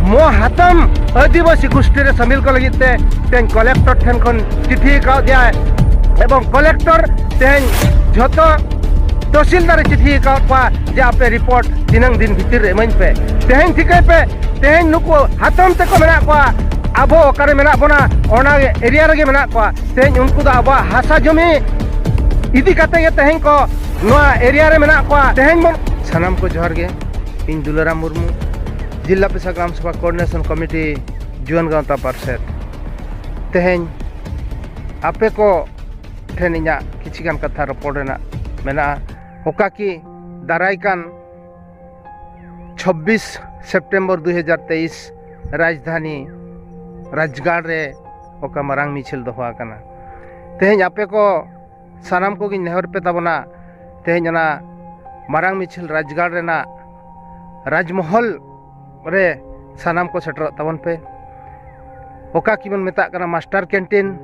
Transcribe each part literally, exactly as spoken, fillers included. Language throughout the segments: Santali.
ᱢᱚ ᱦᱟᱛᱟᱢ ᱟᱹᱫᱤᱵᱟᱹᱥᱤ ᱜᱩᱥᱴᱤ ᱨᱮ ᱥᱟᱢᱤᱞ ᱠᱚ ᱞᱟᱹᱜᱤᱫ ᱛᱮ ᱛᱮᱦᱮᱧ ᱠᱚᱞᱮᱠᱴᱚᱨ ᱴᱷᱮᱱ ᱠᱷᱚᱱ ᱪᱤᱴᱷᱤ ᱟᱠᱟᱣᱫᱮᱭᱟᱭ, ᱮᱵᱚᱝ ᱠᱚᱞᱮᱠᱴᱚᱨ ᱛᱮᱦᱮᱧ ᱡᱷᱚᱛᱚ ᱛᱚᱦᱥᱤᱞᱫᱟᱨ ᱮ ᱪᱤᱴᱷᱤ ᱟᱠᱟᱣᱟᱫ ᱠᱚᱣᱟ ᱡᱮ ᱟᱯᱮ ᱨᱤᱯᱳᱨᱴ ᱛᱤᱱᱟᱹᱝ ᱫᱤᱱ ᱵᱷᱤᱛᱤᱨ ᱨᱮ ᱮᱢᱟᱹᱧ ᱯᱮ᱾ ᱛᱮᱦᱮᱧ ᱴᱷᱤᱠᱟᱹᱭ ᱯᱮ, ᱛᱮᱦᱮᱧ ᱱᱩᱠᱩ ᱦᱟᱛᱚᱢ ᱛᱮᱠᱚ ᱢᱮᱱᱟᱜ ᱠᱚᱣᱟ, ᱟᱵᱚ ᱚᱠᱟᱨᱮ ᱢᱮᱱᱟᱜ ᱵᱚᱱᱟ ᱚᱱᱟ ᱮᱨᱤᱭᱟ ᱨᱮᱜᱮ ᱢᱮᱱᱟᱜ ᱠᱚᱣᱟ᱾ ᱛᱮᱦᱮᱧ ᱩᱱᱠᱩ ᱫᱚ ᱟᱵᱚᱣᱟᱜ ᱦᱟᱥᱟ ᱡᱚᱢᱤ ᱤᱫᱤ ᱠᱟᱛᱮ ᱜᱮ ᱛᱮᱦᱮᱧ ᱠᱚ ᱱᱚᱣᱟ ᱮᱨᱤᱭᱟ ᱨᱮ ᱢᱮᱱᱟᱜ ᱠᱚᱣᱟ᱾ ᱛᱮᱦᱮᱧ ᱵᱚᱱ ᱥᱟᱱᱟᱢ ᱠᱚ ᱡᱚᱦᱟᱨ ᱜᱮ᱾ ᱤᱧ ᱫᱩᱞᱟᱨᱟᱢ ᱢᱩᱨᱢᱩ, ᱡᱤᱞᱟ ᱯᱮᱥᱟ ᱜᱨᱟᱢ ᱥᱚᱵᱷᱟ ᱠᱳᱚᱨᱰᱤᱱᱮᱥᱚᱱ ᱠᱚᱢᱤᱴᱤ, ᱡᱩᱣᱟᱹᱱ ᱜᱟᱶᱛᱟ ᱯᱟᱨᱥᱮᱛ᱾ ᱛᱮᱦᱮᱧ ᱟᱯᱮ ᱠᱚ ᱴᱷᱮᱱ ᱤᱧᱟᱹᱜ ᱠᱤᱪᱷᱤ ᱜᱟᱱ ᱠᱟᱛᱷᱟ ᱨᱚᱯᱚᱲ ᱨᱮᱱᱟᱜ ᱢᱮᱱᱟᱜᱼᱟ᱾ ᱚᱠᱟ ᱠᱤ ᱫᱟᱨᱟᱭ ᱠᱟᱱ ᱪᱷᱚᱵᱵᱤᱥ ᱥᱮᱯᱴᱮᱢᱵᱚᱨ ᱫᱩ ᱦᱟᱡᱟᱨ ᱛᱮᱭᱤᱥ ᱨᱟᱡᱽᱫᱷᱟᱱᱤ ᱨᱟᱡᱽᱜᱟᱲ ᱨᱮ ᱚᱠᱟ ᱢᱟᱨᱟᱝ ᱢᱤᱪᱷᱤᱞ ᱫᱚᱦᱚ ᱟᱠᱟᱱᱟ᱾ ᱛᱮᱦᱮᱧ ᱟᱯᱮ ᱠᱚ ᱥᱟᱱᱟᱢ ᱠᱚᱜᱮᱧ ᱱᱮᱦᱚᱨ ᱯᱮ ᱛᱟᱵᱚᱱᱟ, ᱛᱮᱦᱮᱧ ᱚᱱᱟ ᱢᱟᱨᱟᱝ ᱢᱤᱪᱷᱤᱞ ᱨᱟᱡᱽᱜᱟᱲ ᱨᱮᱱᱟᱜ ᱨᱟᱡᱽᱢᱚᱦᱚᱞ ᱨᱮ ᱥᱟᱱᱟᱢ ᱠᱚ ᱥᱮᱴᱮᱨᱚᱜ ᱛᱟᱵᱚᱱ ᱯᱮ᱾ ᱚᱠᱟ ᱠᱤᱵᱚᱱ ᱢᱮᱛᱟᱜ ᱠᱟᱱᱟ ᱢᱟᱥᱴᱟᱨ ᱠᱮᱱᱴᱤᱱ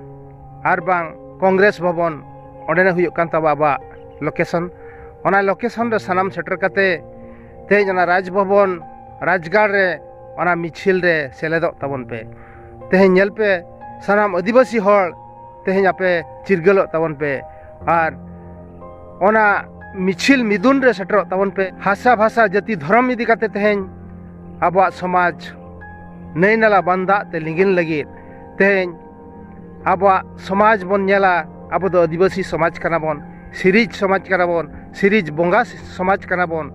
ᱟᱨ ᱵᱟᱝ ᱠᱚᱝᱜᱨᱮᱥ ᱵᱷᱚᱵᱚᱱ, ᱚᱸᱰᱮᱱᱟᱜ ᱦᱩᱭᱩᱜ ᱠᱟᱱ ᱛᱟᱵᱚ ᱟᱵᱚᱣᱟᱜ ᱞᱳᱠᱮᱥᱚᱱ᱾ ᱚᱱᱟ ᱞᱳᱠᱮᱥᱚᱱ ᱨᱮ ᱥᱟᱱᱟᱢ ᱥᱮᱴᱮᱨ ᱠᱟᱛᱮ ᱛᱮᱦᱮᱧ ᱚᱱᱟ ᱨᱟᱡᱽ ᱵᱷᱚᱵᱚᱱ, ᱨᱟᱡᱽᱜᱟᱲ ᱨᱮ ᱚᱱᱟ ᱢᱤᱪᱷᱤᱞ ᱨᱮ ᱥᱮᱞᱮᱫᱚᱜ ᱛᱟᱵᱚᱱ ᱯᱮ᱾ ᱛᱮᱦᱮᱧ ᱧᱮᱞ ᱯᱮ, ᱥᱟᱱᱟᱢ ᱟᱹᱫᱤᱵᱟᱹᱥᱤ ᱦᱚᱲ ᱛᱮᱦᱮᱧ ᱟᱯᱮ ᱪᱤᱨᱜᱟᱹᱞᱚᱜ ᱛᱟᱵᱚᱱ ᱯᱮ ᱟᱨ ᱚᱱᱟ ᱢᱤᱪᱷᱤᱞ ᱢᱤᱫᱩᱱ ᱨᱮ ᱥᱮᱴᱮᱨᱚᱜ ᱛᱟᱵᱚᱱ ᱯᱮ᱾ ᱦᱟᱥᱟ ᱵᱷᱟᱥᱟ ᱡᱟᱹᱛᱤ ᱫᱷᱚᱨᱚᱢ ᱤᱫᱤ ᱠᱟᱛᱮ ᱛᱮᱦᱮᱧ ᱟᱵᱚᱣᱟᱜ ᱥᱚᱢᱟᱡᱽ ᱱᱟᱹᱭ ᱱᱟᱞᱟ ᱵᱟᱱ ᱫᱟᱜ ᱛᱮ ᱞᱤᱸᱜᱤᱱ ᱞᱟᱹᱜᱤᱫ ᱛᱮᱦᱮᱧ ᱟᱵᱚᱣᱟᱜ ᱥᱚᱢᱟᱡᱽ ᱵᱚᱱ ᱧᱮᱞᱟ᱾ ᱟᱵᱚ ᱫᱚ ᱟᱹᱫᱤᱵᱟᱹᱥᱤ ᱥᱚᱢᱟᱡᱽ ᱠᱟᱱᱟ ᱵᱚᱱ, ᱥᱤᱨᱤᱡᱽ ᱥᱚᱢᱟᱡᱽ ᱠᱟᱱᱟ ᱵᱚᱱ, ᱥᱤᱨᱤᱡᱽ ᱵᱚᱸᱜᱟ ᱥᱚᱢᱟᱡᱽ ᱠᱟᱱᱟ ᱵᱚᱱ᱾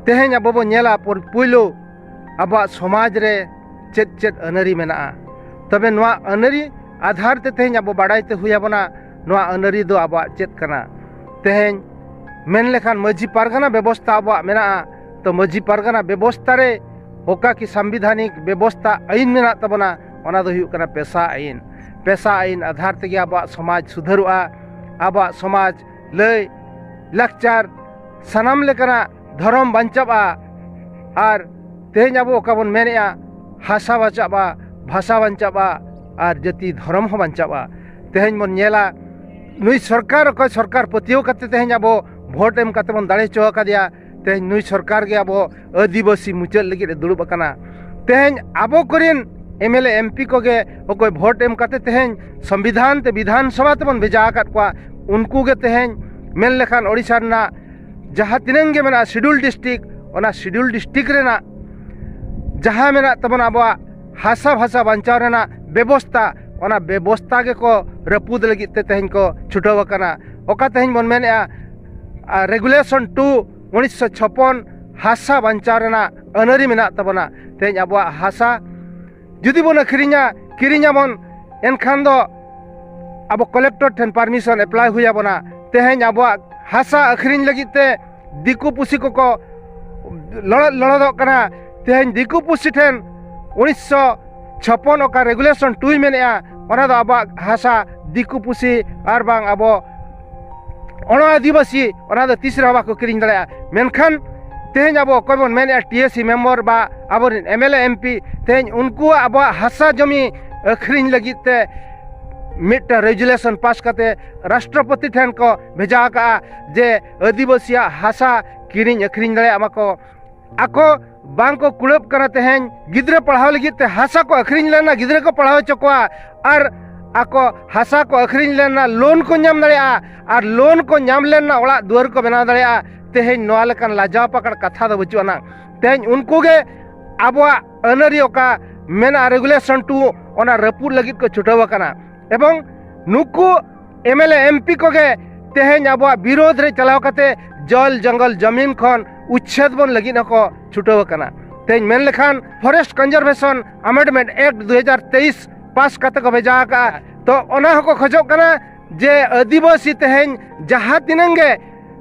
ᱛᱮᱦᱮᱧ ᱟᱵᱚ ᱵᱚᱱ ᱧᱮᱞᱟ ᱯᱩᱭᱞᱩ ᱟᱵᱚᱣᱟᱜ ᱥᱚᱢᱟᱡᱽ ᱨᱮ ᱪᱮᱫ ᱪᱮᱫ ᱟᱹᱱᱟᱹᱨᱤ ᱢᱮᱱᱟᱜᱼᱟ, ᱛᱚᱵᱮ ᱱᱚᱣᱟ ᱟᱹᱱᱟᱹᱨᱤ ᱟᱫᱷᱟᱨ ᱛᱮ ᱛᱮᱦᱮᱧ ᱟᱵᱚ ᱵᱟᱲᱟᱭ ᱛᱮ ᱦᱩᱭ ᱟᱵᱚᱱᱟ ᱱᱚᱣᱟ ᱟᱹᱱᱟᱹᱨᱤ ᱫᱚ ᱟᱵᱚᱣᱟᱜ ᱪᱮᱫ ᱠᱟᱱᱟ᱾ ᱛᱮᱦᱮᱧ ᱢᱮᱱ ᱞᱮᱠᱷᱟᱱ ᱢᱟᱹᱡᱷᱤ ᱯᱟᱨᱜᱟᱱᱟ ᱵᱮᱵᱚᱥᱛᱷᱟ ᱟᱵᱚᱣᱟᱜ ᱢᱮᱱᱟᱜᱼᱟ, ᱛᱚ ᱢᱟᱹᱡᱷᱤ ᱯᱟᱨᱜᱟᱱᱟ ᱵᱮᱵᱚᱥᱛᱷᱟ ᱨᱮ ᱚᱠᱟ ᱠᱤ ᱥᱟᱢᱵᱤᱫᱷᱟᱱᱤᱠ ᱵᱮᱵᱚᱥᱛᱷᱟ ᱟᱹᱭᱤᱱ ᱢᱮᱱᱟᱜ ᱛᱟᱵᱚᱱᱟ, ᱚᱱᱟ ᱫᱚ ᱦᱩᱭᱩᱜ ᱠᱟᱱᱟ ᱯᱮᱥᱟ ᱟᱹᱭᱤᱱ᱾ ᱯᱮᱥᱟ ᱟᱹᱭᱤᱱ ᱟᱫᱷᱟᱨ ᱛᱮᱜᱮ ᱟᱵᱚᱣᱟᱜ ᱥᱚᱢᱟᱡᱽ ᱥᱩᱫᱷᱟᱹᱨᱚᱜᱼᱟ, ᱟᱵᱚᱣᱟᱜ ᱥᱚᱢᱟᱡᱽ ᱞᱟᱹᱭ ᱞᱟᱠᱪᱟᱨ ᱥᱟᱱᱟᱢ ᱞᱮᱠᱟᱱᱟᱜ ᱫᱷᱚᱨᱚᱢ ᱵᱟᱧᱪᱟᱜᱼᱟ᱾ ᱟᱨ ᱛᱮᱦᱮᱧ ᱟᱵᱚ ᱚᱠᱟ ᱵᱚᱱ ᱢᱮᱱᱮᱫᱼᱟ, ᱦᱟᱥᱟ ᱵᱟᱧᱪᱟᱜᱼᱟ, ᱵᱷᱟᱥᱟ ᱵᱟᱧᱪᱟᱜᱼᱟ ᱟᱨ ᱡᱟᱹᱛᱤ ᱫᱷᱚᱨᱚᱢ ᱦᱚᱸ ᱵᱟᱧᱪᱟᱜᱼᱟ᱾ ᱛᱮᱦᱮᱧ ᱵᱚᱱ ᱧᱮᱞᱟ ᱱᱩᱭ ᱥᱚᱨᱠᱟᱨ, ᱚᱠᱚᱭ ᱥᱚᱨᱠᱟᱨ ᱯᱟᱹᱛᱭᱟᱹᱣ ᱠᱟᱛᱮ ᱛᱮᱦᱮᱧ ᱟᱵᱚ ᱵᱷᱳᱴ ᱮᱢ ᱠᱟᱛᱮ ᱵᱚᱱ ᱫᱟᱲᱮ ᱦᱚᱪᱚ ᱟᱠᱟᱫᱮᱭᱟ, ᱛᱮᱦᱮᱧ ᱱᱩᱭ ᱥᱚᱨᱠᱟᱨ ᱜᱮ ᱟᱵᱚ ᱟᱹᱫᱤᱵᱟᱹᱥᱤ ᱢᱩᱪᱟᱹᱫ ᱞᱟᱹᱜᱤᱫ ᱮ ᱫᱩᱲᱩᱵ ᱟᱠᱟᱱᱟ᱾ ᱛᱮᱦᱮᱧ ᱟᱵᱚ ᱠᱚᱨᱮᱱ M L A M P ᱠᱚᱜᱮ ᱚᱠᱚᱭ ᱵᱷᱳᱴ ᱮᱢ ᱠᱟᱛᱮ ᱛᱮᱦᱮᱧ ᱥᱚᱝᱵᱤᱫᱷᱟᱱ ᱛᱮ ᱵᱤᱫᱷᱟᱱ ᱥᱚᱵᱷᱟ ᱛᱮᱵᱚᱱ ᱵᱷᱮᱡᱟ ᱟᱠᱟᱫ ᱠᱚᱣᱟ, ᱩᱱᱠᱩ ᱜᱮ ᱛᱮᱦᱮᱧ ᱢᱮᱱ ᱞᱮᱠᱷᱟᱱ ᱳᱰᱤᱥᱟ ᱨᱮᱱᱟᱜ ᱡᱟᱦᱟᱸ ᱛᱤᱱᱟᱹᱝ ᱜᱮ ᱢᱮᱱᱟᱜᱼᱟ ᱥᱤᱰᱩᱞ ᱰᱤᱥᱴᱨᱤᱠᱴ, ᱚᱱᱟ ᱥᱤᱰᱩᱞ ᱰᱤᱥᱴᱨᱤᱠᱴ ᱨᱮᱱᱟᱜ ᱡᱟᱦᱟᱸ ᱢᱮᱱᱟᱜ ᱛᱟᱵᱚᱱᱟ ᱟᱵᱚᱣᱟᱜ ᱦᱟᱥᱟ ᱵᱷᱟᱥᱟ ᱵᱟᱧᱪᱟᱣ ᱨᱮᱱᱟᱜ ᱵᱮᱵᱚᱥᱛᱟ, ᱚᱱᱟ ᱵᱮᱵᱚᱥᱛᱟ ᱜᱮᱠᱚ ᱨᱟᱹᱯᱩᱫ ᱞᱟᱹᱜᱤᱫ ᱛᱮ ᱛᱮᱦᱮᱧ ᱠᱚ ᱪᱷᱩᱴᱟᱹᱣ ᱟᱠᱟᱱᱟ᱾ ᱚᱠᱟ ᱛᱮᱦᱮᱧ ᱵᱚᱱ ᱢᱮᱱᱮᱫᱼᱟ, ᱟᱨ ᱨᱮᱜᱩᱞᱮᱥᱚᱱ ᱴᱩ ᱩᱱᱤᱥᱥᱚ ᱪᱷᱚᱯᱚᱱ ᱦᱟᱥᱟ ᱵᱟᱧᱪᱟᱣ ᱨᱮᱱᱟᱜ ᱟᱹᱱᱟᱹᱨᱤ ᱢᱮᱱᱟᱜ ᱛᱟᱵᱚᱱᱟ᱾ ᱛᱮᱦᱮᱧ ᱟᱵᱚᱣᱟᱜ ᱦᱟᱥᱟ ᱡᱩᱫᱤ ᱵᱚᱱ ᱟᱹᱠᱷᱨᱤᱧᱟ, ᱠᱤᱨᱤᱧᱟᱵᱚᱱ, ᱮᱱᱠᱷᱟᱱ ᱫᱚ ᱟᱵᱚ ᱠᱚᱞᱮᱠᱴᱚᱨ ᱴᱷᱮᱱ ᱯᱟᱨᱢᱤᱥᱚᱱ ᱮᱯᱞᱟᱭ ᱦᱩᱭ ᱟᱵᱚᱱᱟ᱾ ᱛᱮᱦᱮᱧ ᱟᱵᱚᱣᱟᱜ ᱦᱟᱥᱟ ᱟᱹᱠᱷᱨᱤᱧ ᱞᱟᱹᱜᱤᱫ ᱛᱮ ᱫᱤᱠᱩ ᱯᱩᱥᱤ ᱠᱚᱠᱚ ᱞᱚᱲᱚᱫ ᱞᱚᱲᱚᱫᱚᱜ ᱠᱟᱱᱟ᱾ ᱛᱮᱦᱮᱧ ᱫᱤᱠᱩ ᱯᱩᱥᱤ ᱴᱷᱮᱱ ᱩᱱᱤᱥᱥᱚ ᱪᱷᱚᱯᱚᱱ ᱚᱠᱟ ᱨᱮᱜᱩᱞᱮᱥᱚᱱ ᱴᱩᱭ ᱢᱮᱱᱮᱫᱼᱟ, ᱚᱱᱟ ᱫᱚ ᱟᱵᱚᱣᱟᱜ ᱦᱟᱥᱟ ᱫᱤᱠᱩ ᱯᱩᱥᱤ ᱟᱨ ᱵᱟᱝ ᱟᱵᱚ ᱚᱱᱟ ᱟᱹᱫᱤᱵᱟᱹᱥᱤ ᱚᱱᱟ ᱫᱚ ᱛᱤᱥ ᱨᱮᱦᱚᱸ ᱵᱟᱠᱚ ᱠᱤᱨᱤᱧ ᱫᱟᱲᱮᱭᱟᱜᱼᱟ᱾ ᱢᱮᱱᱠᱷᱟᱱ ᱛᱮᱦᱮᱧ ᱟᱵᱚ ᱚᱠᱚᱭ ᱵᱚᱱ ᱢᱮᱱᱮᱫᱼᱟ ᱴᱤ ᱮ ᱥᱤ ᱢᱮᱢᱵᱟᱨ ᱵᱟ ᱟᱵᱚᱨᱮᱱ M L A M P, ᱛᱮᱦᱮᱧ ᱩᱱᱠᱩᱣᱟᱜ ᱟᱵᱚᱣᱟᱜ ᱦᱟᱥᱟ ᱡᱚᱢᱤ ᱟᱹᱠᱷᱨᱤᱧ ᱞᱟᱹᱜᱤᱫ ᱛᱮ ᱢᱤᱫᱴᱟᱝ ᱨᱮᱡᱩᱞᱮᱥᱚᱱ ᱯᱟᱥ ᱠᱟᱛᱮ ᱨᱟᱥᱴᱨᱚᱯᱚᱛᱤ ᱴᱷᱮᱱ ᱠᱚ ᱵᱷᱮᱡᱟ ᱟᱠᱟᱫᱼᱟ ᱡᱮ ᱟᱹᱫᱤᱵᱟᱹᱥᱤᱭᱟᱜ ᱦᱟᱥᱟ ᱠᱤᱨᱤᱧ ᱟᱹᱠᱷᱨᱤᱧ ᱫᱟᱲᱮᱭᱟᱜ ᱢᱟᱠᱚ᱾ ᱟᱠᱚ ᱵᱟᱝ ᱠᱚ ᱠᱩᱲᱟᱹᱵ ᱠᱟᱱᱟ ᱛᱮᱦᱮᱧ ᱜᱤᱫᱽᱨᱟᱹ ᱯᱟᱲᱦᱟᱣ ᱞᱟᱹᱜᱤᱫ ᱛᱮ ᱦᱟᱥᱟ ᱠᱚ ᱟᱹᱠᱷᱨᱤᱧ ᱞᱮᱱᱟ, ᱜᱤᱫᱽᱨᱟᱹ ᱠᱚ ᱯᱟᱲᱦᱟᱣ ᱦᱚᱪᱚ ᱠᱚᱣᱟ, ᱟᱨ ᱟᱠᱚ ᱦᱟᱥᱟ ᱠᱚ ᱟᱹᱠᱷᱨᱤᱧ ᱞᱮᱱᱟ, ᱞᱳᱱ ᱠᱚ ᱧᱟᱢ ᱫᱟᱲᱮᱭᱟᱜᱼᱟ, ᱟᱨ ᱞᱳᱱ ᱠᱚ ᱧᱟᱢ ᱞᱮᱱᱟ ᱚᱲᱟᱜ ᱫᱩᱣᱟᱹᱨ ᱠᱚ ᱵᱮᱱᱟᱣ ᱫᱟᱲᱮᱭᱟᱜᱼᱟ᱾ ᱛᱮᱦᱮᱧ ᱱᱚᱣᱟ ᱞᱮᱠᱟᱱ ᱞᱟᱡᱟᱣ ᱯᱟᱠᱟᱲ ᱠᱟᱛᱷᱟ ᱫᱚ ᱵᱟᱹᱪᱩᱜ ᱟᱱᱟ᱾ ᱛᱮᱦᱮᱧ ᱩᱱᱠᱩ ᱜᱮ ᱟᱵᱚᱣᱟᱜ ᱟᱹᱱᱟᱹᱨᱤ ᱚᱠᱟ ᱢᱮᱱᱟᱜᱼᱟ ᱨᱮᱜᱩᱞᱮᱥᱚᱱ ᱴᱩ, ᱚᱱᱟ ᱨᱟᱹᱯᱩᱫ ᱞᱟᱹᱜᱤᱫ ᱠᱚ ᱪᱷᱩᱴᱟᱹᱣ ᱟᱠᱟᱱᱟ᱾ ᱮᱵᱚᱝ ᱱᱩᱠᱩ M L A M P ᱠᱚᱜᱮ ᱛᱮᱦᱮᱧ ᱟᱵᱚᱣᱟᱜ ᱵᱤᱨᱳᱫᱷ ᱨᱮ ᱪᱟᱞᱟᱣ ᱠᱟᱛᱮ ᱡᱚᱞ ᱡᱚᱝᱜᱚᱞ ᱡᱚᱢᱤᱱ ᱠᱷᱚᱱ ᱩᱪᱪᱷᱮᱫ ᱵᱚᱱ ᱞᱟᱹᱜᱤᱫ ᱦᱚᱸᱠᱚ ᱪᱷᱩᱴᱟᱹᱣ ᱟᱠᱟᱱᱟ᱾ ᱛᱮᱦᱮᱧ ᱢᱮᱱ ᱞᱮᱠᱷᱟᱱ ᱯᱷᱚᱨᱮᱥᱴ ᱠᱚᱱᱡᱟᱨᱵᱷᱮᱥᱚᱱ ᱟᱢᱮᱱᱰᱢᱮᱱᱴ ᱮᱠᱴ ᱫᱩ ᱦᱟᱡᱟᱨ ᱛᱮᱭᱤᱥ ᱯᱟᱥ ᱠᱟᱛᱮ ᱠᱚ ᱵᱷᱮᱡᱟ ᱟᱠᱟᱫᱼᱟ᱾ ᱛᱚ ᱚᱱᱟ ᱦᱚᱸᱠᱚ ᱠᱷᱚᱡᱚᱜ ᱠᱟᱱᱟ ᱡᱮ ᱟᱹᱫᱤᱵᱟᱹᱥᱤ ᱛᱮᱦᱮᱧ ᱡᱟᱦᱟᱸ ᱛᱤᱱᱟᱹᱝ ᱜᱮ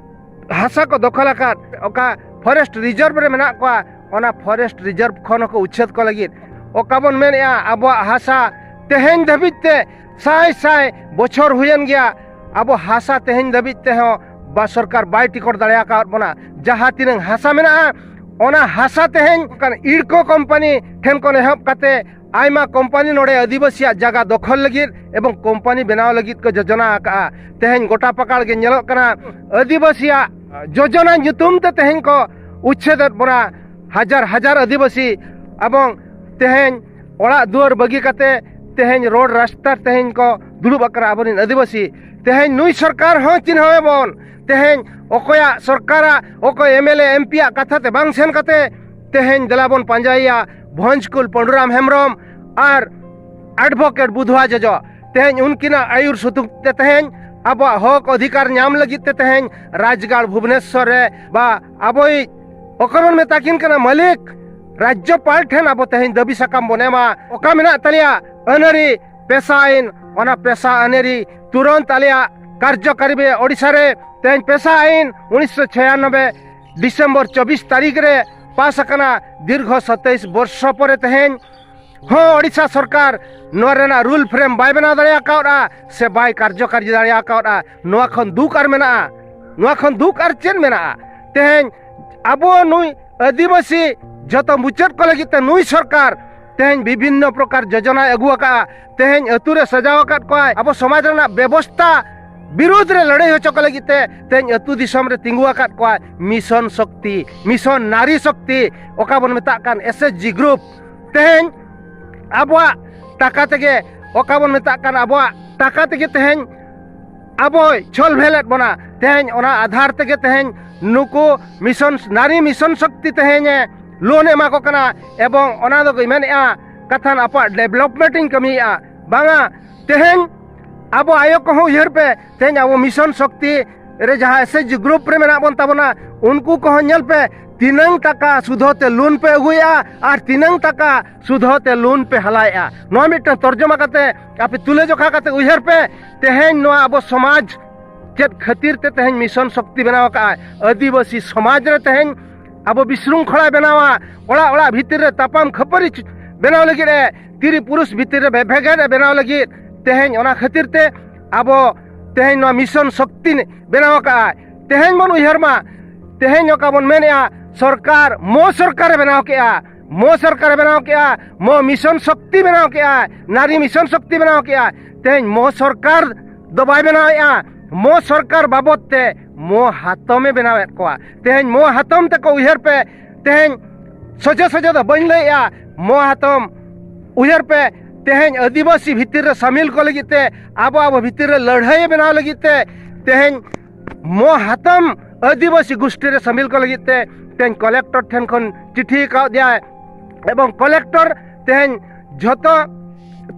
ᱦᱟᱥᱟ ᱠᱚ ᱫᱚᱠᱷᱚᱞ ᱟᱠᱟᱫ, ᱚᱠᱟ ᱯᱷᱚᱨᱮᱥᱴ ᱨᱤᱡᱟᱨᱵᱷ ᱨᱮ ᱢᱮᱱᱟᱜ ᱠᱚᱣᱟ, ᱚᱱᱟ ᱯᱷᱚᱨᱮᱥᱴ ᱨᱤᱡᱟᱨᱵᱷ ᱠᱷᱚᱱ ᱦᱚᱸᱠᱚ ᱩᱪᱪᱷᱮᱫ ᱠᱚ ᱞᱟᱹᱜᱤᱫ᱾ ᱚᱠᱟ ᱵᱚᱱ ᱢᱮᱱᱮᱫᱼᱟ ᱟᱵᱚᱣᱟᱜ ᱦᱟᱥᱟ ᱛᱮᱦᱮᱧ ᱫᱷᱟᱹᱵᱤᱡ ᱛᱮ ᱥᱟᱭ ᱥᱟᱭ ᱵᱚᱪᱷᱚᱨ ᱦᱩᱭᱮᱱ ᱜᱮᱭᱟ, ᱟᱵᱚ ᱦᱟᱥᱟ ᱛᱮᱦᱮᱧ ᱫᱷᱟᱹᱵᱤᱡ ᱛᱮᱦᱚᱸ ᱵᱟ ᱥᱚᱨᱠᱟᱨ ᱵᱟᱭ ᱴᱤᱠᱚᱴ ᱫᱟᱲᱮ ᱟᱠᱟᱫ ᱵᱚᱱᱟ᱾ ᱡᱟᱦᱟᱸ ᱛᱤᱱᱟᱹᱝ ᱦᱟᱥᱟ ᱢᱮᱱᱟᱜᱼᱟ, ᱚᱱᱟ ᱦᱟᱥᱟ ᱛᱮᱦᱮᱧ ᱚᱱᱠᱟᱱ ᱤᱲᱠᱚ ᱠᱳᱢᱯᱟᱱᱤ ᱴᱷᱮᱱ ᱠᱷᱚᱱ ᱮᱦᱚᱵ ᱠᱟᱛᱮ ᱟᱭᱢᱟ ᱠᱳᱢᱯᱟᱱᱤ ᱱᱚᱰᱮ ᱟᱹᱫᱤᱵᱟᱹᱥᱤᱭᱟᱜ ᱡᱟᱭᱜᱟ ᱫᱚᱠᱷᱚᱞ ᱞᱟᱹᱜᱤᱫ ᱮᱵᱚᱝ ᱠᱳᱢᱯᱟᱱᱤ ᱵᱮᱱᱟᱣ ᱞᱟᱹᱜᱤᱫ ᱠᱚ ᱡᱳᱡᱚᱱᱟ ᱟᱠᱟᱜᱼᱟ᱾ ᱛᱮᱦᱮᱧ ᱜᱚᱴᱟ ᱯᱟᱠᱟᱲ ᱜᱮ ᱧᱮᱞᱚᱜ ᱠᱟᱱᱟ, ᱟᱹᱫᱤᱵᱟᱹᱥᱤᱭᱟᱜ ᱡᱳᱡᱚᱱᱟ ᱧᱩᱛᱩᱢ ᱛᱮ ᱛᱮᱦᱮᱧ ᱠᱚ ᱩᱪᱪᱷᱮᱫᱮᱫ ᱵᱚᱱᱟ, ᱦᱟᱡᱟᱨ ᱦᱟᱡᱟᱨ ᱟᱹᱫᱤᱵᱟᱹᱥᱤ᱾ ᱮᱵᱚᱝ ᱛᱮᱦᱮᱧ ᱚᱲᱟᱜ ᱫᱩᱣᱟᱹᱨ ᱵᱟᱹᱜᱤ ᱠᱟᱛᱮ ᱛᱮᱦᱮᱧ ᱨᱳᱰ ᱨᱟᱥᱛᱟ ᱛᱮᱦᱮᱧ ᱠᱚ ᱫᱩᱲᱩᱵ ᱟᱠᱟᱱᱟ ᱟᱵᱚᱨᱮᱱ ᱟᱹᱫᱤᱵᱟᱹᱥᱤ᱾ ᱛᱮᱦᱮᱧ ᱱᱩᱭ ᱥᱚᱨᱠᱟᱨ ᱦᱚᱸ ᱪᱤᱱᱦᱟᱹᱣ ᱮᱵᱚᱱ, ᱛᱮᱦᱮᱧ ᱚᱠᱚᱭᱟᱜ ᱥᱚᱨᱠᱟᱨᱟᱜ, ᱚᱠᱚᱭ M L A M P ᱭᱟᱜ ᱠᱟᱛᱷᱟ ᱛᱮ ᱵᱟᱝ ᱥᱮᱱ ᱠᱟᱛᱮ ᱛᱮᱦᱮᱧ ᱫᱮᱞᱟ ᱵᱚᱱ ᱯᱟᱸᱡᱟᱭᱮᱭᱟ ᱵᱷᱚᱸᱡᱽᱠᱩᱞ ᱯᱟᱹᱰᱩᱨᱟᱢ ᱦᱮᱢᱵᱨᱚᱢ ᱟᱨ ᱮᱰᱵᱷᱳᱠᱮᱴ ᱵᱩᱫᱷᱣᱟ ᱡᱚᱡᱚ᱾ ᱛᱮᱦᱮᱧ ᱩᱱᱠᱤᱱᱟᱜ ᱟᱹᱭᱩᱨ ᱥᱩᱛᱩᱜ ᱛᱮ ᱛᱮᱦᱮᱧ ᱟᱵᱚᱣᱟᱜ ᱦᱚᱠ ᱚᱫᱷᱤᱠᱟᱨ ᱧᱟᱢ ᱞᱟᱹᱜᱤᱫ ᱛᱮ ᱛᱮᱦᱮᱧ ᱨᱟᱡᱽᱜᱟᱲ ᱵᱷᱩᱵᱽᱱᱮᱥᱥᱚᱨ ᱨᱮ ᱵᱟ ᱟᱵᱚᱭᱤᱡ ᱚᱠᱚᱭ ᱵᱚᱱ ᱢᱮᱛᱟ ᱠᱤᱱ ᱠᱟᱱᱟ ᱢᱟᱹᱞᱤᱠ, ᱨᱟᱡᱽᱡᱚᱯᱟᱞ ᱴᱷᱮᱱ ᱟᱵᱚ ᱛᱮᱦᱮᱧ ᱫᱟᱹᱵᱤ ᱥᱟᱠᱟᱢ ᱵᱚᱱ ᱮᱢᱟ᱾ ᱚᱠᱟ ᱢᱮᱱᱟᱜ ᱛᱟᱞᱮᱭᱟ ᱟᱹᱱᱟᱹᱨᱤ ᱯᱮᱥᱟ ᱟᱹᱭᱤᱱ, ᱚᱱᱟ ᱯᱮᱥᱟ ᱟᱹᱱᱟᱹᱨᱤ ᱛᱩᱨᱟᱹᱱᱛ ᱟᱞᱮᱭᱟᱜ ᱠᱟᱨᱡᱚᱠᱟᱨᱤ ᱵᱮ ᱳᱰᱤᱥᱟ ᱨᱮ ᱛᱮᱦᱮᱧ ᱯᱮᱥᱟ ᱟᱹᱭᱤᱱ ᱩᱱᱤᱥᱥᱚ ᱪᱷᱤᱭᱟᱱᱚᱵᱵᱳᱭ ᱰᱤᱥᱮᱢᱵᱚᱨ ᱪᱚᱵᱵᱤᱥ ᱛᱟᱹᱨᱤᱠᱷ ᱨᱮ ᱯᱟᱥ ᱟᱠᱟᱱᱟ᱾ ᱫᱤᱨᱜᱷᱚ ᱥᱟᱛᱟᱭᱤᱥ ᱵᱚᱨᱥᱚ ᱯᱚᱨᱮ ᱛᱮᱦᱮᱧ ᱦᱚᱸ ᱳᱰᱤᱥᱟ ᱥᱚᱨᱠᱟᱨ ᱱᱚᱣᱟ ᱨᱮᱱᱟᱜ ᱨᱩᱞ ᱯᱷᱨᱮᱢ ᱵᱟᱭ ᱵᱮᱱᱟᱣ ᱫᱟᱲᱮ ᱟᱠᱟᱣᱫᱼᱟ ᱥᱮ ᱵᱟᱭ ᱠᱟᱨᱡᱚᱠᱟᱨᱤ ᱫᱟᱲᱮ ᱟᱠᱟᱣᱫᱼᱟ᱾ ᱱᱚᱣᱟ ᱠᱷᱚᱱ ᱫᱩᱠ ᱟᱨ ᱢᱮᱱᱟᱜᱼᱟ? ᱱᱚᱣᱟ ᱠᱷᱚᱱ ᱫᱩᱠ ᱟᱨ ᱪᱮᱫ ᱢᱮᱱᱟᱜᱼᱟ? ᱛᱮᱦᱮᱧ ᱟᱵᱚ ᱱᱩᱭ ᱟᱹᱫᱤᱵᱟᱹᱥᱤ ᱡᱚᱛᱚ ᱢᱩᱪᱟᱹᱫ ᱠᱚ ᱞᱟᱹᱜᱤᱫ ᱛᱮ ᱱᱩᱭ ᱥᱚᱨᱠᱟᱨ ᱛᱮᱦᱮᱧ ᱵᱤᱵᱷᱤᱱᱱᱚ ᱯᱨᱚᱠᱟᱨ ᱡᱳᱡᱚᱱᱟᱭ ᱟᱹᱜᱩ ᱟᱠᱟᱫᱼᱟ᱾ ᱛᱮᱦᱮᱧ ᱟᱹᱛᱩ ᱨᱮ ᱥᱟᱡᱟᱣ ᱟᱠᱟᱫ ᱠᱚᱣᱟᱭ, ᱟᱵᱚ ᱥᱚᱢᱟᱡᱽ ᱨᱮᱱᱟᱜ ᱵᱮᱵᱚᱥᱛᱟ ᱵᱤᱨᱩᱫᱷ ᱨᱮ ᱞᱟᱹᱲᱦᱟᱹᱭ ᱦᱚᱪᱚ ᱠᱚ ᱞᱟᱹᱜᱤᱫ ᱛᱮ ᱛᱮᱦᱮᱧ ᱟᱹᱛᱩ ᱫᱤᱥᱚᱢ ᱨᱮ ᱛᱤᱸᱜᱩ ᱟᱠᱟᱫ ᱠᱚᱣᱟᱭ ᱢᱤᱥᱚᱱ ᱥᱚᱠᱛᱤ, ᱢᱤᱥᱚᱱ ᱱᱟᱨᱤ ᱥᱚᱠᱛᱤ, ᱚᱠᱟ ᱵᱚᱱ ᱢᱮᱛᱟᱜ ᱠᱟᱱ ᱮᱥ ᱮᱪ ᱡᱤ ᱜᱨᱩᱯ᱾ ᱛᱮᱦᱮᱧ ᱟᱵᱚᱣᱟᱜ ᱴᱟᱠᱟ ᱛᱮᱜᱮ, ᱚᱠᱟ ᱵᱚᱱ ᱢᱮᱛᱟᱜ ᱠᱟᱱ ᱟᱵᱚᱣᱟᱜ ᱴᱟᱠᱟ ᱛᱮᱜᱮ ᱛᱮᱦᱮᱧ ᱟᱵᱚᱭ ᱪᱷᱚᱞ ᱵᱷᱮᱞᱮᱫ ᱵᱚᱱᱟ᱾ ᱛᱮᱦᱮᱧ ᱚᱱᱟ ᱟᱫᱷᱟᱨ ᱛᱮᱜᱮ ᱛᱮᱦᱮᱧ ᱱᱩᱠᱩ ᱢᱤᱥᱚᱱ, ᱱᱟᱨᱤ ᱢᱤᱥᱚᱱ ᱥᱚᱠᱛᱤ ᱛᱮᱦᱮᱧ ᱮ ᱞᱳᱱ ᱮ ᱮᱢᱟ ᱠᱚ ᱠᱟᱱᱟ᱾ ᱮᱵᱚᱝ ᱚᱱᱟ ᱫᱚ ᱢᱮᱱᱮᱫᱼᱟ ᱠᱟᱛᱷᱟᱱ ᱟᱯᱟᱜ ᱰᱮᱵᱷᱞᱚᱯᱢᱮᱱᱴ ᱤᱧ ᱠᱟᱹᱢᱤᱭᱮᱫᱼᱟ᱾ ᱵᱟᱝᱟ, ᱛᱮᱦᱮᱧ ᱟᱵᱚ ᱟᱭᱳ ᱠᱚᱦᱚᱸ ᱩᱭᱦᱟᱹᱨ ᱯᱮ, ᱛᱮᱦᱮᱧ ᱟᱵᱚ ᱢᱤᱥᱚᱱ ᱥᱚᱠᱛᱤ ᱨᱮ ᱡᱟᱦᱟᱸ ᱮᱥ ᱮᱪ ᱡᱤ ᱜᱨᱩᱯ ᱨᱮ ᱢᱮᱱᱟᱜ ᱵᱚᱱ ᱛᱟᱵᱚᱱᱟ, ᱩᱱᱠᱩ ᱠᱚᱦᱚᱸ ᱧᱮᱞ ᱯᱮ, ᱛᱤᱱᱟᱹᱝ ᱴᱟᱠᱟ ᱥᱩᱫᱷᱚ ᱛᱮ ᱞᱳᱱ ᱯᱮ ᱟᱹᱜᱩᱭᱮᱫᱼᱟ ᱟᱨ ᱛᱤᱱᱟᱹᱝ ᱴᱟᱠᱟ ᱥᱩᱫᱷᱚ ᱛᱮ ᱞᱳᱱ ᱯᱮ ᱦᱟᱞᱟᱭᱮᱫᱼᱟ᱾ ᱱᱚᱣᱟ ᱢᱤᱫᱴᱟᱝ ᱛᱚᱨᱡᱚᱢᱟ ᱠᱟᱛᱮ ᱟᱯᱮ ᱛᱩᱞᱟᱹᱡᱚᱠᱷᱟ ᱠᱟᱛᱮ ᱩᱭᱦᱟᱹᱨ ᱯᱮ, ᱛᱮᱦᱮᱧ ᱱᱚᱣᱟ ᱟᱵᱚ ᱥᱚᱢᱟᱡᱽ ᱪᱮᱫ ᱠᱷᱟᱹᱛᱤᱨ ᱛᱮ ᱛᱮᱦᱮᱧ ᱢᱤᱥᱚᱱ ᱥᱚᱠᱛᱤ ᱵᱮᱱᱟᱣ ᱟᱠᱟᱫᱼᱟᱭ? ᱟᱹᱫᱤᱵᱟᱹᱥᱤ ᱥᱚᱢᱟᱡᱽ ᱨᱮ ᱛᱮᱦᱮᱧ ᱟᱵᱚ ᱵᱤᱥᱨᱩᱝᱠᱷᱚᱲᱟᱭ ᱵᱮᱱᱟᱣᱟ, ᱚᱲᱟᱜ ᱚᱲᱟᱜ ᱵᱷᱤᱛᱤᱨ ᱨᱮ ᱛᱟᱯᱟᱢ ᱠᱷᱟᱹᱯᱟᱹᱨᱤ ᱵᱮᱱᱟᱣ ᱞᱟᱹᱜᱤᱫ ᱮ, ᱛᱤᱨᱤ ᱯᱩᱨᱩᱥ ᱵᱷᱤᱛᱤᱨ ᱨᱮ ᱵᱷᱮ-, ᱵᱷᱮᱜᱮᱫ ᱮ ᱵᱮᱱᱟᱣ ᱞᱟᱹᱜᱤᱫ ᱛᱮᱦᱮᱧ ᱚᱱᱟ ᱠᱷᱟᱹᱛᱤᱨ ᱛᱮ ᱟᱵᱚ ᱛᱮᱦᱮᱧ ᱱᱚᱣᱟ ᱢᱤᱥᱚᱱ ᱥᱚᱠᱛᱤ ᱵᱮᱱᱟᱣ ᱟᱠᱟᱫᱼᱟᱭ᱾ ᱛᱮᱦᱮᱧ ᱵᱚᱱ ᱩᱭᱦᱟᱹᱨ ᱢᱟ, ᱛᱮᱦᱮᱧ ᱚᱠᱟ ᱵᱚᱱ ᱢᱮᱱᱮᱫᱼᱟ ᱥᱚᱨᱠᱟᱨ, ᱢᱚ ᱥᱚᱨᱠᱟᱨᱮ ᱵᱮᱱᱟᱣ ᱠᱮᱫᱼᱟ, ᱢᱚ ᱥᱚᱨᱠᱟᱨᱮ ᱵᱮᱱᱟᱣ ᱠᱮᱫᱼᱟ, ᱢᱚ ᱢᱤᱥᱚᱱ ᱥᱚᱠᱛᱤ ᱵᱮᱱᱟᱣ ᱠᱮᱫᱼᱟ, ᱱᱟᱨᱤ ᱢᱤᱥᱚᱱ ᱥᱚᱠᱛᱤ ᱵᱮᱱᱟᱣ ᱠᱮᱫᱼᱟ᱾ ᱛᱮᱦᱮᱧ ᱢᱚ ᱥᱚᱨᱠᱟᱨ ᱫᱚ ᱵᱟᱭ ᱵᱮᱱᱟᱣᱮᱫᱼᱟ, ᱢᱚ ᱥᱚᱨᱠᱟᱨ ᱵᱟᱵᱚᱫ ᱛᱮ ᱢᱚ ᱦᱟᱛᱚᱢᱮ ᱵᱮᱱᱟᱣᱮᱫ ᱠᱚᱣᱟ᱾ ᱛᱮᱦᱮᱧ ᱢᱚ ᱦᱟᱛᱚᱢ ᱛᱮᱠᱚ ᱩᱭᱦᱟᱹᱨ ᱯᱮ, ᱛᱮᱦᱮᱧ ᱥᱚᱡᱷᱮ ᱥᱚᱡᱷᱮ ᱫᱚ ᱵᱟᱹᱧ ᱞᱟᱹᱭᱮᱜᱼᱟ, ᱢᱚ ᱦᱟᱛᱚᱢ ᱩᱭᱦᱟᱹᱨ ᱯᱮ, ᱛᱮᱦᱮᱧ ᱟᱹᱫᱤᱵᱟᱹᱥᱤ ᱵᱷᱤᱛᱤᱨ ᱨᱮ ᱥᱟᱢᱤᱞ ᱠᱚ ᱞᱟᱹᱜᱤᱫ ᱛᱮ, ᱟᱵᱚ ᱟᱵᱚ ᱵᱷᱤᱛᱤᱨ ᱨᱮ ᱞᱟᱹᱲᱦᱟᱹᱭᱮ ᱵᱮᱱᱟᱣ ᱞᱟᱹᱜᱤᱫ ᱛᱮ, ᱛᱮᱦᱮᱧ ᱢᱚ ᱦᱟᱛᱚᱢ ᱟᱹᱫᱤᱵᱟᱹᱥᱤ ᱜᱩᱥᱴᱤ ᱨᱮ ᱥᱟᱢᱤᱞ ᱠᱚ ᱞᱟᱹᱜᱤᱫ ᱛᱮ ᱛᱮᱦᱮᱧ ᱠᱚᱞᱮᱠᱴᱚᱨ ᱴᱷᱮᱱ ᱠᱷᱚᱱ ᱪᱤᱴᱷᱤ ᱟᱠᱟᱣᱟᱫᱮᱭᱟᱭ, ᱮᱵᱚᱝ ᱠᱚᱞᱮᱠᱴᱚᱨ ᱛᱮᱦᱮᱧ ᱡᱷᱚᱛᱚ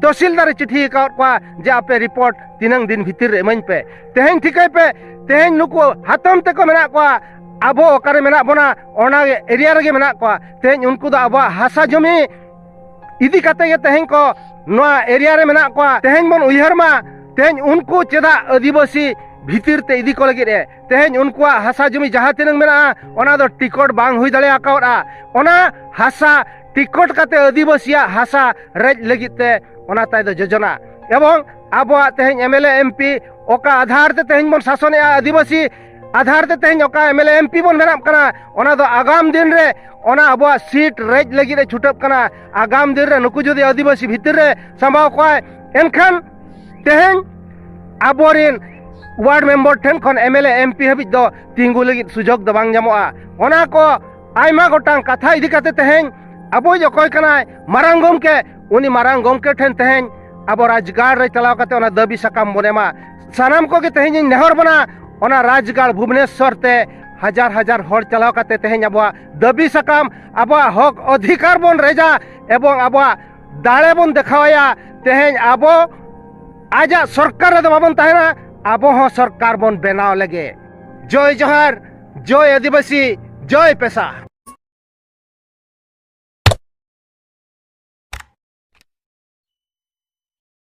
ᱛᱚᱦᱥᱤᱞᱫᱟᱨᱮ ᱪᱤᱴᱷᱤ ᱟᱠᱟᱣᱟᱫ ᱠᱚᱣᱟ ᱡᱮ ᱟᱯᱮ ᱨᱤᱯᱳᱨᱴ ᱛᱤᱱᱟᱹᱝ ᱫᱤᱱ ᱵᱷᱤᱛᱤᱨ ᱨᱮ ᱤᱢᱟᱹᱧ ᱯᱮ, ᱛᱮᱦᱮᱧ ᱴᱷᱤᱠᱟᱹᱭ ᱯᱮ, ᱛᱮᱦᱮᱧ ᱱᱩᱠᱩ ᱦᱟᱛᱚᱢ ᱛᱮᱠᱚ ᱢᱮᱱᱟᱜ ᱠᱚᱣᱟ, ᱟᱵᱚ ᱚᱠᱟᱨᱮ ᱢᱮᱱᱟᱜ ᱵᱚᱱᱟ ᱚᱱᱟ ᱮᱨᱤᱭᱟ ᱨᱮᱜᱮ ᱢᱮᱱᱟᱜ ᱠᱚᱣᱟ, ᱛᱮᱦᱮᱧ ᱩᱱᱠᱩ ᱫᱚ ᱟᱵᱚᱣᱟᱜ ᱦᱟᱥᱟ ᱡᱚᱢᱤ ᱤᱫᱤ ᱠᱟᱛᱮ ᱜᱮ ᱛᱮᱦᱮᱧ ᱠᱚ ᱱᱚᱣᱟ ᱮᱨᱤᱭᱟ ᱨᱮ ᱢᱮᱱᱟᱜ ᱠᱚᱣᱟ᱾ ᱛᱮᱦᱮᱧ ᱵᱚᱱ ᱩᱭᱦᱟᱹᱨ ᱢᱟ, ᱛᱮᱦᱮᱧ ᱩᱱᱠᱩ ᱪᱮᱫᱟᱜ ᱟᱹᱫᱤᱵᱟᱹᱥᱤ ᱵᱷᱤᱛᱤᱨ ᱛᱮ ᱤᱫᱤ ᱠᱚ ᱞᱟᱹᱜᱤᱫ ᱮ, ᱛᱮᱦᱮᱧ ᱩᱱᱠᱩᱣᱟᱜ ᱦᱟᱥᱟ ᱡᱚᱢᱤ ᱡᱟᱦᱟᱸ ᱛᱤᱱᱟᱹᱝ ᱢᱮᱱᱟᱜᱼᱟ, ᱚᱱᱟ ᱫᱚ ᱴᱤᱠᱚᱴ ᱵᱟᱝ ᱦᱩᱭ ᱫᱟᱲᱮ ᱟᱠᱟᱣᱫᱼᱟ᱾ ᱚᱱᱟ ᱦᱟᱥᱟ ᱴᱤᱠᱚᱴ ᱠᱟᱛᱮ ᱟᱹᱫᱤᱵᱟᱹᱥᱤᱭᱟᱜ ᱦᱟᱥᱟ ᱨᱮᱡ ᱞᱟᱹᱜᱤᱫ ᱛᱮ ᱚᱱᱟ ᱛᱟᱭ ᱫᱚ ᱡᱳᱡᱚᱱᱟ᱾ ᱮᱵᱚᱝ ᱟᱵᱚᱣᱟᱜ ᱛᱮᱦᱮᱧ M L A M P ᱚᱠᱟ ᱟᱫᱷᱟᱨ ᱛᱮ ᱛᱮᱦᱮᱧ ᱵᱚᱱ ᱥᱟᱥᱚᱱᱮᱜᱼᱟ, ᱟᱹᱫᱤᱵᱟᱹᱥᱤ ᱟᱫᱷᱟᱨ ᱛᱮ ᱛᱮᱦᱮᱧ ᱚᱠᱟ M L A M P ᱵᱚᱱ ᱵᱮᱱᱟᱜ ᱠᱟᱱᱟ, ᱚᱱᱟ ᱫᱚ ᱟᱜᱟᱢ ᱫᱤᱱ ᱨᱮ ᱚᱱᱟ ᱟᱵᱚᱣᱟᱜ ᱥᱤᱴ ᱨᱮᱡ ᱞᱟᱹᱜᱤᱫ ᱮ ᱪᱷᱩᱴᱟᱹᱜ ᱠᱟᱱᱟ᱾ ᱟᱜᱟᱢ ᱫᱤᱱ ᱨᱮ ᱱᱩᱠᱩ ᱡᱩᱫᱤ ᱟᱹᱫᱤᱵᱟᱹᱥᱤ ᱵᱷᱤᱛᱤᱨ ᱨᱮ ᱥᱟᱢᱵᱟᱣ ᱠᱚᱣᱟᱭ, ᱮᱱᱠᱷᱟᱱ ᱛᱮᱦᱮᱧ ᱟᱵᱚᱨᱮᱱ ᱣᱟᱨᱰ ᱢᱮᱢᱵᱚᱨ ᱴᱷᱮᱱ ᱠᱷᱚᱱ M L A M P ᱦᱟᱹᱵᱤᱡ ᱫᱚ ᱛᱤᱸᱜᱩ ᱞᱟᱹᱜᱤᱫ ᱥᱩᱡᱳᱜᱽ ᱫᱚ ᱵᱟᱝ ᱧᱟᱢᱚᱜᱼᱟ᱾ ᱚᱱᱟ ᱠᱚ ᱟᱭᱢᱟ ᱜᱚᱴᱟᱝ ᱠᱟᱛᱷᱟ ᱤᱫᱤ ᱠᱟᱛᱮ ᱛᱮᱦᱮᱧ ᱟᱵᱚᱭᱤᱡ ᱚᱠᱚᱭ ᱠᱟᱱᱟᱭ ᱢᱟᱨᱟᱝ ᱜᱚᱢᱠᱮ, ᱩᱱᱤ ᱢᱟᱨᱟᱝ ᱜᱚᱢᱠᱮ ᱴᱷᱮᱱ ᱛᱮᱦᱮᱧ ᱟᱵᱚ ᱨᱟᱡᱽᱜᱟᱲ ᱨᱮ ᱪᱟᱞᱟᱣ ᱠᱟᱛᱮ ᱚᱱᱟ ᱫᱟᱹᱵᱤ ᱥᱟᱠᱟᱢ ᱵᱚᱱ ᱮᱢᱟ᱾ ᱥᱟᱱᱟᱢ ᱠᱚᱜᱮ ᱛᱮᱦᱮᱧ ᱤᱧ ᱱᱮᱦᱚᱨ ᱵᱚᱱᱟ, ᱚᱱᱟ ᱨᱟᱡᱽᱜᱟᱲ ᱵᱷᱩᱵᱽᱱᱮᱥᱚᱨ ᱛᱮ ᱦᱟᱡᱟᱨ ᱦᱟᱡᱟᱨ ᱦᱚᱲ ᱪᱟᱞᱟᱣ ᱠᱟᱛᱮ ᱛᱮᱦᱮᱧ ᱟᱵᱚᱣᱟᱜ ᱫᱟᱹᱵᱤ ᱥᱟᱠᱟᱢ, ᱟᱵᱚᱣᱟᱜ ᱦᱚᱠ ᱚᱫᱷᱤᱠᱟᱨ ᱵᱚᱱ ᱨᱮᱡᱟ ᱮᱵᱚᱝ ᱟᱵᱚᱣᱟᱜ ᱫᱟᱲᱮ ᱵᱚᱱ ᱫᱮᱠᱷᱟᱣᱟᱭᱟ᱾ ᱛᱮᱦᱮᱧ ᱟᱵᱚ ᱟᱡᱟᱜ ᱥᱚᱨᱠᱟᱨ ᱨᱮᱫᱚ ᱵᱟᱵᱚᱱ ᱛᱟᱦᱮᱱᱟ, ᱟᱵᱚ ᱦᱚᱸ ᱥᱚᱨᱠᱟᱨ ᱵᱚᱱ ᱵᱮᱱᱟᱣ ᱞᱮᱜᱮ᱾ ᱡᱚᱭ ᱡᱚᱦᱟᱨ, ᱡᱚᱭ ᱟᱹᱫᱤᱵᱟᱹᱥᱤ, ᱡᱚᱭ ᱯᱮᱥᱟ᱾